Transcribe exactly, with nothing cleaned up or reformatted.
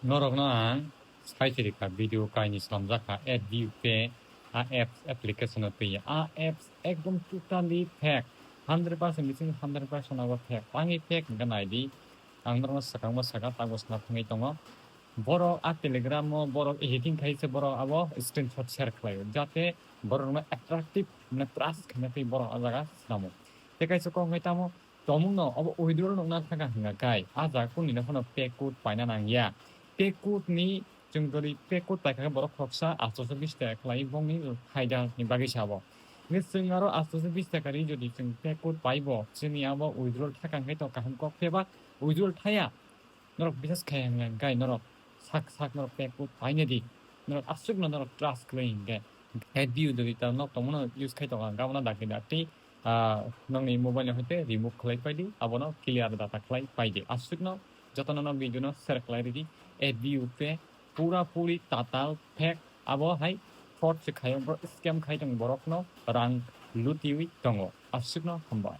Norokno ang sai siri kha, video kainwi swnamjak kha, Adbv Pay a apps application o twi. A apps ekdom totally fake, hundred percent bising hundred percent abo fake. Tangwi fake hwnkhe nai di, ang norokno swkangma swkang tabuk swnam thangwi tongo. Borok a Telegram o borok editing khai se borok abo screenshot share khlaio, jate borokno attractive, mane trust khaina twi borok a jaga swnamo. Tei kaisa kok wngkhe tamo, tongmungno obo withdrawal nukna thangkha hwnka kai, a jaga kunino phano pay code paina nangya. Pay code ni chwng jodi pay code paikha khe borok khoroksa atharoso bish taka khlai bongni phaida ni bagwi sabo. Hwnkhe chwng aro atharoso bish taka ri jodi chwng pay code paibo, chini abo withdrawal thangkha hwnkhe to kaham kok phiyaba withdrawal thaya. Norok bisas khai hwnka kai norok sak sak norok pay code paina di. Norok aswkno norok trust khlai hwnkhe. Adbv jodi ta nok tongmano use khai tongo hwnkhe abono dakti dakti, ah, nokni mobile no hoite remove khlai pai di, abono clear data khlai pai di. Aswkno jotono no video no share khlai ridi. Adbv Pay pura puri tatal fake, abo hai fraud se khaio, bro, scam khai tong borokno rang lutiwi tongo. Aswkno hambai.